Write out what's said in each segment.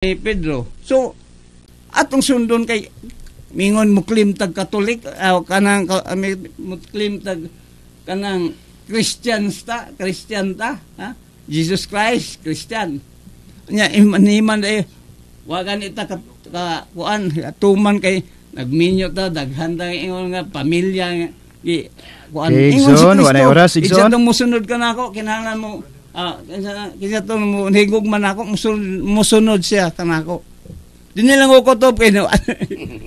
Ni Pedro. So atong sundon kay mingon mo claim tag Katolik, kanang mo claim tag kanang Christians ta, Christian ta, ha? Jesus Christ, Christian. Nya iman dai wa gani ta ka kuan tuman kay nagminyo ta, daghan ta ingon nga pamilya nga gi kuan. Okay, Ingon si Igsoon, Kristo, walay oras, Igsoon. Kinsa tong mosunod ka nako, kinahanglan mo kinsa tong mo higog man ako, musunod siya kanako. Di nilang ko kutob kay no.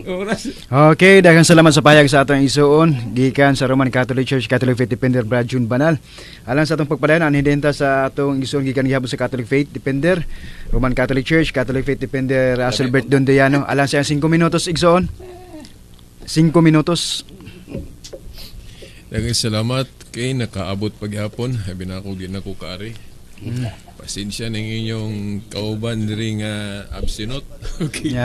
Oras. Okay, daghang salamat sa payag sa atong igsuon gikan sa Roman Catholic Church, Catholic Faith Defender, Brad June Banal. Alang sa atong pagpadayon, anhi din ta sa atong igsuon gikan gihapon sa Catholic Faith Defender, Roman Catholic Church, Catholic Faith Defender, Aselbert Dondeano. Alang sa 5 minutos, igsuon. 5 minutos. Daghang salamat kay nakaabot paghapon. Habi na ako, di na ko kaari. Pasensya ning inyong kauban diri nga absinot. Okay.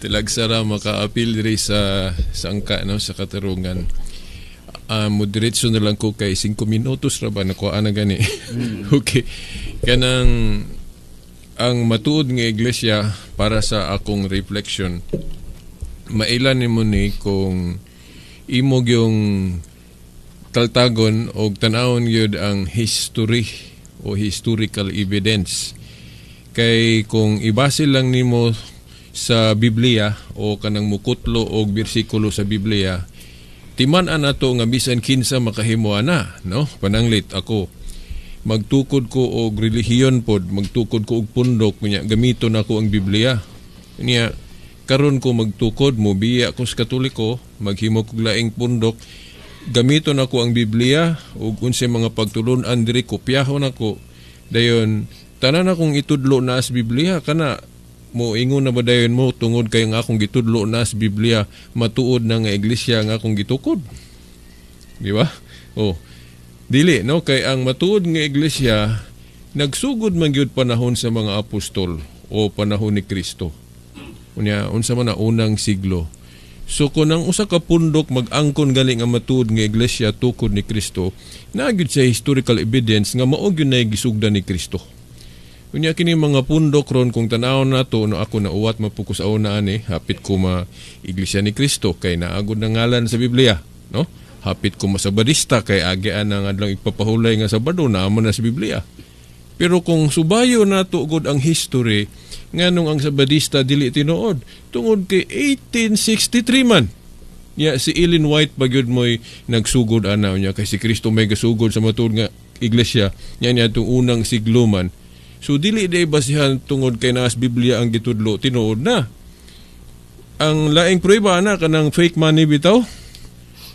Tilagsara makaapil diri sa sangka, no, sa katarungan. Mo diretso na lang ko kay 5 minutos ra ba nakuha na gani. Okay. Kanang ang matuod nga iglesia, para sa akong reflection, maila nimo ni kung imo yung taltagon og tan-awon gyud ang history o historical evidence, kay kung ibase lang nimo sa Biblia o kanang mukutlo og bersikulo sa Biblia, timan-an nato nga bisan kinsa makahimo ana, no? Pananglit ako, magtukod ko og relihiyon pod, magtukod ko og pundok, unya gamiton nako ang Biblia. Niya karon ko magtukod, mo biya ko sa Katoliko, maghimo kog laing pundok, gamiton nako ang Biblia ug unsay mga pagtulon-an diri kopyahon nako. Dayon tanan akong itudlo na sa Biblia. Kana mo ingon na ba dayon mo, tungod kay nga akong gitudlo na sa Biblia, matuod na nga iglesia nga akong gitukod? Di ba? Oh. Dili, no, kay ang matuod nga iglesia nagsugod man gyud panahon sa mga apostol o panahon ni Kristo. Unya unsa man na unang siglo. So kung ang usa ka pundok mag-angkon gali nga matuod nga iglesia tukod ni Kristo, naa gyud sa historical evidence nga mao gyud na gisugdan ni Kristo. Unya kini mga pundok ron, kung tan-awon nato, no, ako na uwat mapukus una ani, hapit ko ma iglesia ni Kristo kay naagod na ngalan sa Biblia, no? Hapit ko masabadista kay agian ang adlaw ipapahulay nga Sabado, naa man na sa Biblia. Pero kung subayo nato gud ang history, nganong ang Sabadista dili tinuod? Tungod kay 1863 man. Ya si Ellen White pa gyud mo'y nagsugod ana niya, kay si Kristo may gasugod sa matuod nga iglesia niya niya itong unang siglo man. So dili day basihan tungod kay naas Biblia ang gitudlo, tinuod na. Ang laing prueba ana, kanang fake money bitaw.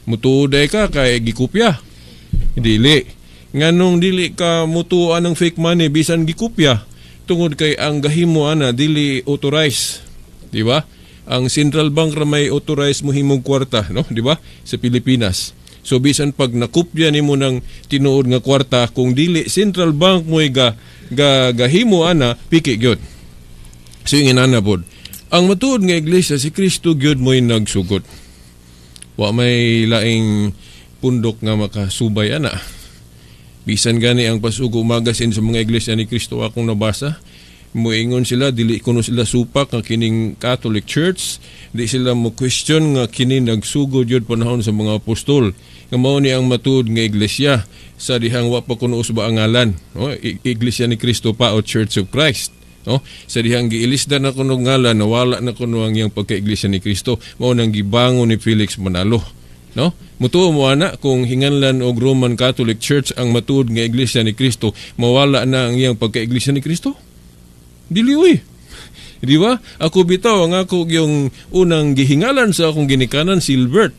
Mutuod ay ka kay gikopya. Dili. Nganong dili ka mutuan ng fake money bisan gikopya? Tungod kay ang gahimo ana dili authorized. Di ba? Ang central bank ra may authorized mo himong kwarta, no? Di ba? Sa Pilipinas. So bisan pag nakopya nimo ng tinuod nga kwarta, kung dili central bank mo ga, ga gahimo ana, piki gyud. So yung inana pod. Ang matuod nga iglesia, si Kristo gyud mo'y nagsugod. Wa may laing pundok nga makasubay ana. Bisan gani ang Pasugo Magazine sa mga iglesia ni Kristo akong nabasa, muingon sila dili kuno sila supak nga kining Catholic Church, di sila mo question nga kini nagsugod yun panahon sa mga apostol, nga mao ni ang matuod nga iglesia sa dihang wa pa kuno usba ang ngalan, no? Iglesia ni Kristo pa o Church of Christ, no? Sa dihang giilisda na kuno ngalan, nawala na kuno ang iyang pagka-iglesia ni Kristo, mao nang gibangon ni Felix Manalo, no? Mutuo mo ana kung hinganlan og Roman Catholic Church ang matuod nga iglesia ni Kristo, mawala na ang iyang pagka-iglesia ni Kristo? Dili uy. Di ba? Ako bitaw, ang ako yung unang gihingalan sa akong ginikanan, Silbert.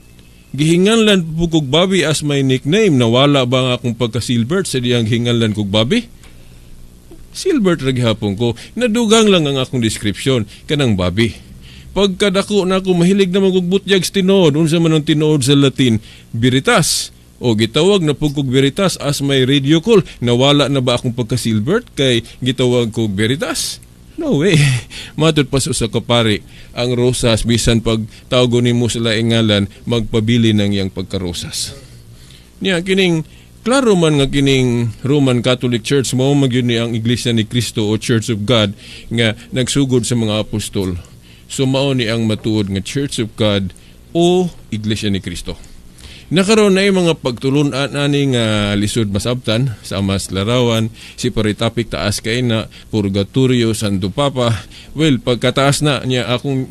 Gihinganlan po kog Bobby as my nickname. Nawala ba ang akong pagka-Silbert sa diyang gihinganlan kog Bobby? Silbert ra gihapon ko. Nadugang lang ang akong description kanang Bobby. Pagkadako na ako, mahilig na kog butyag sa tinuod. Unsa man ang tinuod sa Latin? Veritas. O gitawag na pud kog Veritas as my radio call. Nawala na ba akong pagka-Silbert kay gitawag kog Veritas? No way. Matod pa sa kapari, ang rosas, bisan pag tawgon nimo sa laing ngalan, magpabili ng iyang pagkarosas. Niya kining Klaro man nga kining Roman Catholic Church mao man gyud ni ang Iglesia ni Cristo o Church of God nga nagsugod sa mga apostol. So mao ni ang matuod nga Church of God o Iglesia ni Cristo. Nakaroon na yung mga pagtulunan ani nga lisod masabtan sa mas larawan, si topic, taas kay na purgatorio, Santo Papa. Well, pagkataas na niya, akong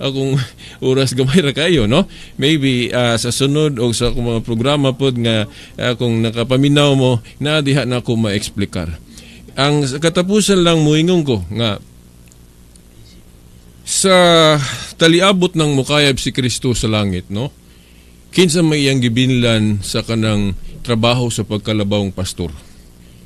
akong oras gamay ra kayo, no? Maybe sa sunod o sa akong mga programa pod nga kung nakapaminaw mo na diha na ako maeksplikar. Ang sa katapusan lang, muingon ko nga sa taliabot ng mukayab si Kristo sa langit, no, kinsa may iyang gibinlan sa kanang trabaho sa pagkalabawng pastor?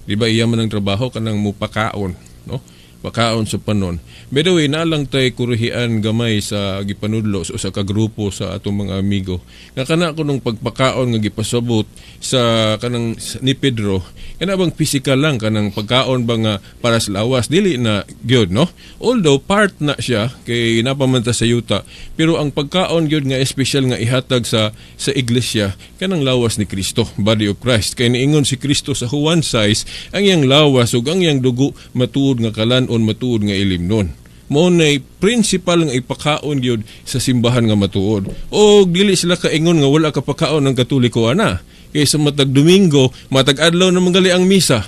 Di ba iya man ang trabaho kanang mupakaon, no? Pakaon sa panon. By the way, nalang tay kurihian gamay sa gipanudlo sa usa ka grupo sa atong mga amigo. Nga kana ko nung pagpakaon nga gipasabot sa kanang ni Pedro, kana bang physical lang kanang pagkaon ba nga para sa lawas, dili na gyud, no? Although part na siya kay napamanta sa yuta, pero ang pagkaon gyud nga espesyal nga ihatag sa iglesia kanang lawas ni Kristo, body of Christ. Kay niingon si Kristo sa Juan 6, ang iyang lawas ug ang iyang dugo matuod nga kalan-on, matuod nga ilimnon. Mao nay principal nga ipakaon gyud sa simbahan nga matuod. O dili sila kaingon nga wala ka pakaon ng Katoliko ana. Kay sa matag Domingo, matag adlaw na manggali ang misa.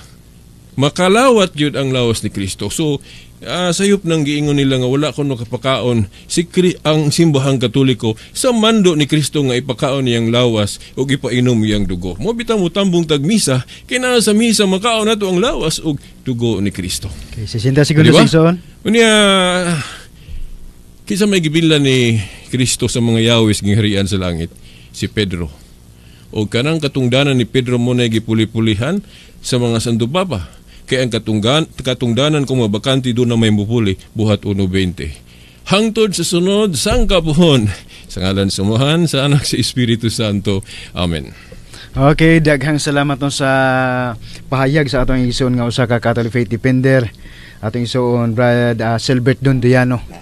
Makalawat gyud ang lawas ni Kristo. So sayop nang giingon nila nga wala kuno kapakaon si ang simbahang Katoliko sa mando ni Kristo nga ipakaon niyang lawas ug ipainom iyang dugo. Mo bitaw mo tambong tag misa kay naa sa misa makaon nato ang lawas ug dugo ni Kristo. Okay, 60 segundos, Di ba? Igsoon. Unya, kinsa may gibillan ni Kristo sa mga yawis gingharian sa langit? Si Pedro. O kanang katungdanan ni Pedro mo na gipuli-pulihan sa mga Santo Papa. Kaya ang katungdanan kung mabakante doon na may mupuli, Buhat 1:20. Hangtod sa sunod, sangkapuhon. Sa ngalan sa Amahan, sa Anak, sa Espiritu Santo. Amen. Okay, daghang salamat no sa pahayag sa atong igsoon nga usa ka Catholic Faith Defender. Atong igsoon Brad Silbert Dondiano.